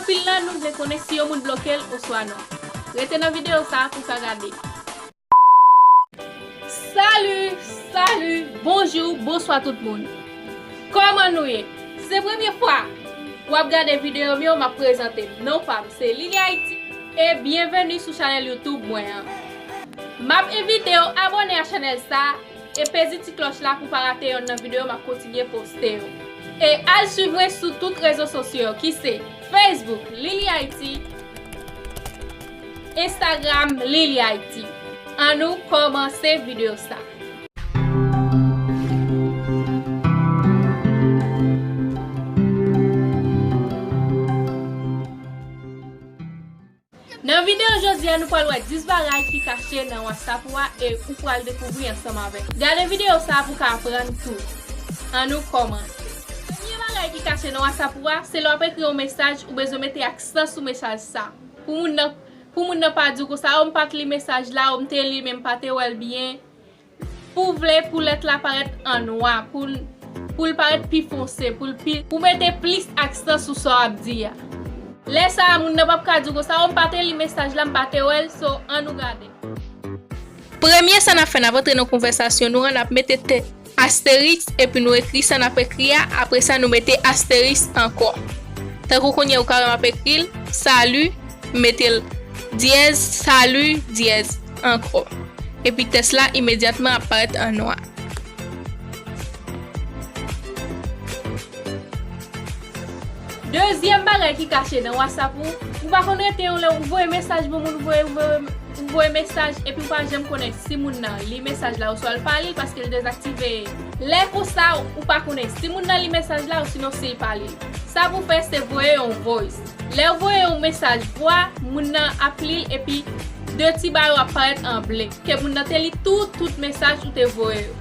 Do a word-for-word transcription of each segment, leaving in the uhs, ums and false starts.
Pil nan nou vle konnen si yon moun bloke l oswa non. Rete nan videyo sa a pou w ka gade. Salut, salut, bonjou, bonswa tout moun. Kòman nou ye? Se premye fwa w ap gade videyo m yo, m ap prezante m. Non pa m se Lily Haiti e byenveni sou chanèl YouTube mwen an. M ap envite w abòne a chanèl sa a e peze ti klòch la pou w pa rate yonn nan videyo m ap kontinye poste yo. E al swiv mwen sou tout rezo sosyo yo ki se Facebook Lily Haiti, Instagram Lily Haiti. Ann nou kòmanse videyo sa. Nan videyo jodi a, nou pral wè dis bagay ki kache nan WhatsApp ou a e ou pral dekouvri ansanm avè m. Gade videyo sa a pou w ka aprann tou. Ann nou kòmanse. Premye bagay ki kache nan WhatsApp ou a, se lè w ap ekri yon mesaj, ou bezwen mete aksan sou mesaj sa. Pou moun nan, pou moun nan pa di w konsa, o m pa t li mesaj la, o m te li men m pa te wè l byen. Pou w vle pou lèt la parèt an nwa, pou l, pou l parèt pi fonse, pou l pi, pou mete plis aksan sou sa w ap di a. Lè sa a, moun nan p ap ka di w konsa, o m pa te li mesaj la, m pa te wè l, so, ann nou gade. Premye sa n ap fè, n ap antre nan konvèsasyon nou an, n ap mete tè, asteriks, epi nou ekri sa n ap ekri a, apre sa, nou mete asteriks ankò. Tankou kounye a, ou ka wè m ap ekri l, salut, m mete l dyèz, salut, dyèz, ankò. Epi tèks la imedyatman ap parèt an nwa. Dezyèm bagay ki kache nan WhatsApp ou, ou pa konn rete yon lè ou voye mesaj pou moun, ou voye, ou voye, ou voye mesaj epi ou pa janm konnen si moun nan li mesaj la oswa l pa li l paske l dezaktive. Lè konsa, ou pa konnen si moun nan li mesaj la osinon si l pa li l. Sa pou w fè se voye yon voice. Lè w voye yon mesaj vwa, moun nan ap li l epi de ti ba yo ap parèt an ble. Ke moun nan te li tout, tout mesaj ou te voye yo.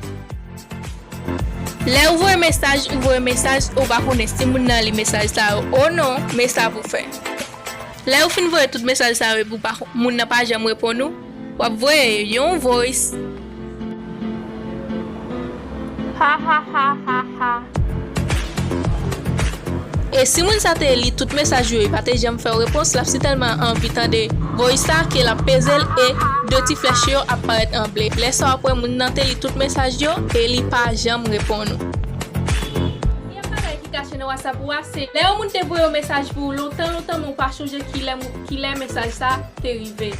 Lè ou voye mesaj, ou voye mesaj, ou pa konnen si moun nan li mesaj sa yo o non, men sa pou fè. Lè ou fin voye tout mesaj sa yo epi ou pa, moun nan pa janm reponn ou, w ap voye yon voice. Ha, ha, ha, ha, ha. E si moun sa te li tout mesaj yo, e pa te janm fè w repons, l ap sitèlman anvi tande voice sa ke l ap peze l e de ti flèch yo ap parèt an ble. Lè sa w ap wè moun nan te li tout mesaj yo e li pa janm reponn ou. Dezyèm bagay ki kache nan WhatsApp ou a, se lè yon moun te voye yon mesaj pou ou lontan, lontan, men ou pa chonje kilè, kilè mesaj sa te rive.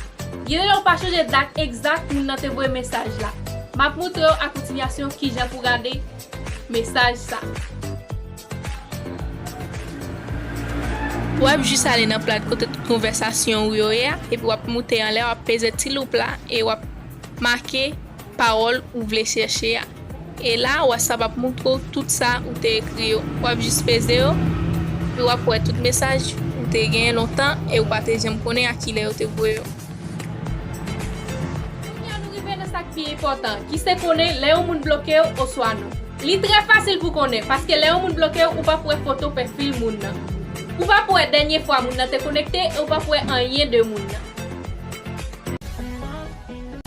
Genlè ou pa chonje dat egzak moun nan te voye mesaj la. M ap moutre w a kontinyasyon kijan pou gade mesaj sa. W ap jis ale nan plat kote tout konvèsasyon ou yo ye a, epi w ap moute anlè, w ap peze ti loup la, e w ap make pawòl ou vle chèche a. E la, WhatsApp ap moutre w tout sa ou te ekri yo. W ap jis peze yo, epi w ap wè tout mesaj ou te genyen lontan e ou pa te janm konnen a kilè yo te voye yo. Kounye a nou rive nan sa k pi enpòtan, ki se konnen lè yon moun bloke w oswa non. Li trè fasil pou konnen, paske lè yon moun bloke w, ou p ap wè foto pwofil moun nan. Ou p ap wè dènye fwa moun nan te konekte e ou p ap wè anyen de moun nan.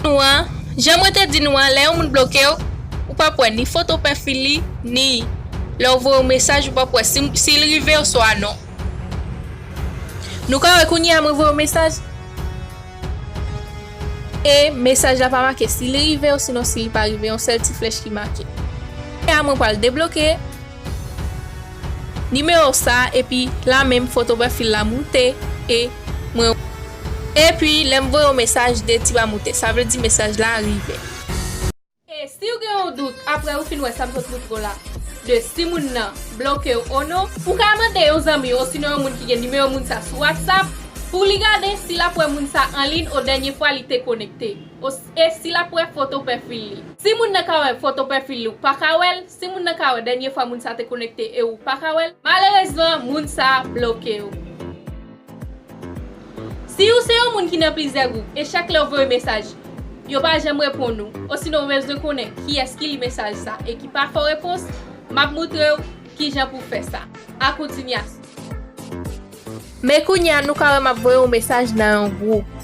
Nou an, jan mwen te di nou an, lè yon moun bloke w, ou p ap wè ni foto pwofil li, ni lè w voye yon mesaj, ou p ap wè si, si l rive oswa non. Nou ka wè kounye a mwen voye yon mesaj. E mesaj la pa make si li rive osinon si li pa rive, yon sèl ti flèch ki make. Kounye a mwen pral debloke nimewo sa, epi la menm foto pwofil la moute, e mwen, epi lè m voye yon mesaj, de ti ba moute. Sa vle di mesaj la rive. E si w gen yon dout, apre ou fin wè sa m sot moutre w la, de si moun nan bloke w o non, ou ka mande yon zanmi w osinon yon moun ki gen nimewo moun sa sou WhatsApp pou li gade si l ap wè moun sa anliy o dènye fwa li te konekte, o, e si l ap wè foto pwofil li. Si moun nan ka wè foto pwofil li, ou pa ka wè l. Si moun nan ka wè dènye fwa moun sa te konekte e ou pa ka wè l, malerezman, moun sa bloke w. Si ou se yon moun ki nan plizyè gwoup e chak lè w voye mesaj, yo pa janm reponn ou, osinon ou bezwen konnen kiyès ki li mesaj sa e ki pa fè w repons, m ap moutre w kijan pou w fè sa. A kontinyasyon. Men kounye a, nou ka wè m ap voye yon mesaj nan yon gwoup.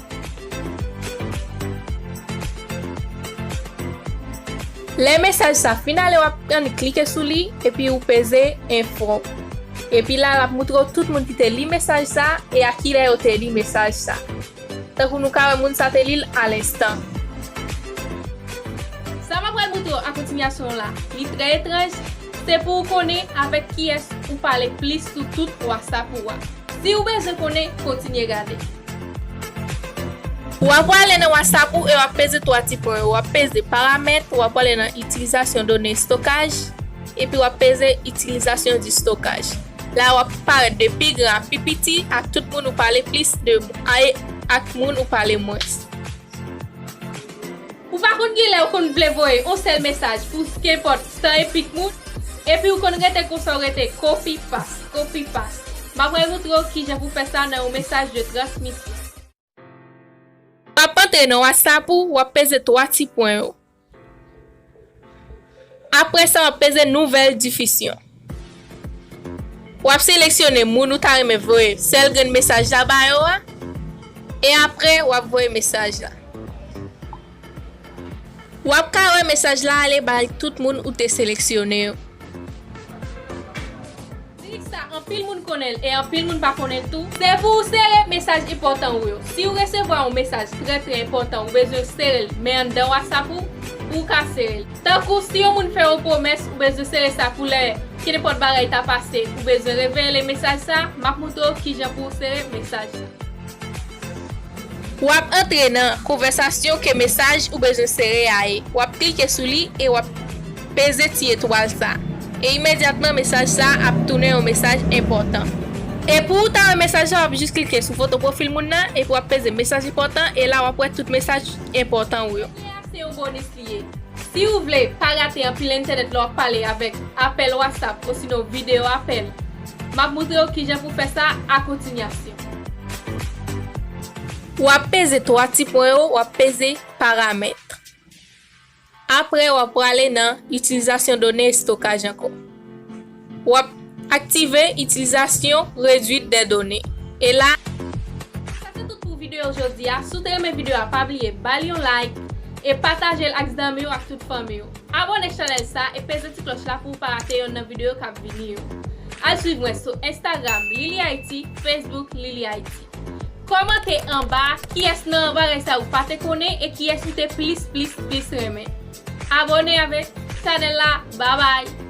Lè mesaj sa fin ale, w ap annik klike sou li, epi ou peze enfo. Epi la, l ap moutre w tout moun ki te li mesaj sa e a kilè yo te li mesaj sa. Tankou nou ka wè, moun sa te li l alenstan. Sa m ap pral moutre w a kontinyasyon la, li trè etranj, se pou w konnen avèk kiyès ou pale plis sou tout WhatsApp ou a. Si w bezwen konnen, kontinye gade. W ap prale nan WhatsApp ou e w ap peze twa ti pwen yo. W ap peze paramèt, w ap prale nan itilizasyon done estokaj, epi w ap peze itilizasyon di estokaj. La, w ap parèt de pi gran a pi piti ak tout moun ou pale plis de a, ak moun ou pale mwens. Ou pa konn kilè ou konn vle voye yon sèl mesaj pou kenpòt san e pik moun, epi ou konn rete konsa, ou rete kopi pas, kopi pas. M ap pral moutre w kijan pou fè sa nan yon mesaj de transmisyon. W ap antre nan WhatsApp ou, w ap peze twa ti pwen yo. Apre sa, w ap peze nouvèl difizyon. W ap seleksyone moun ou ta renmen voye sèl grenn mesaj la ba yo a, e apre, w ap voye mesaj la. W ap ka wè mesaj la ale bay tout moun ou te seleksyone yo. Trik sa, anpil moun konnen l e anpil moun pa konnen l tou. Se pou w sere mesaj enpòtan ou yo. Si w resevwa yon mesaj trè, trè enpòtan, ou bezwen sere l, men anndan WhatsApp ou, ou ka sere l. Tankou si yon moun fè w yon pwomès, ou bezwen sere sa pou lè kenenpòt bagay ta pase, ou bezwen revele mesaj sa, m ap moutre w kijan pou w sere mesaj sa. W ap antre nan konvèsasyon ke mesaj ou bezwen sere a ye. W ap klike sou li e w ap peze ti etwal sa. E imedyatman, mesaj sa ap tounen yon mesaj enpòtan. E pou w ta wè mesaj la, w ap jis klike sou foto pwofil moun nan, epi w ap peze mesaj enpòtan, e la w ap wè tout mesaj enpòtan ou yo. Kounye a, se yon bonis li ye. Si w vle pa rate anpil entènèt lè w ap pale avèk apèl WhatsApp osinon videyo apèl, m ap moutre w kijan pou fè sa a kontinyasyon. W ap peze twa ti pwen yo, w ap peze paramèt. Apre, w ap prale nan itilizasyon done estokaj ankò. W ap aktive itilizasyon redwit dè done. E la, sa se tout pou videyo jodi a. Si w te renmen videyo a, pa bliye ba l yon like e pataje l ak zanmi w ak tout fanmi w. Abòne chanèl sa e peze ti klòch la pou w pa rate yonn nan videyo k ap vini yo. Al swiv mwen sou Instagram, Lily Haiti, Facebook, Lily Haiti. Kòmante anba kiyès nan bagay sa ou pa te konnen e kiyès ou te plis, plis, plis renmen. Abòne avèk chanèl la. Babay!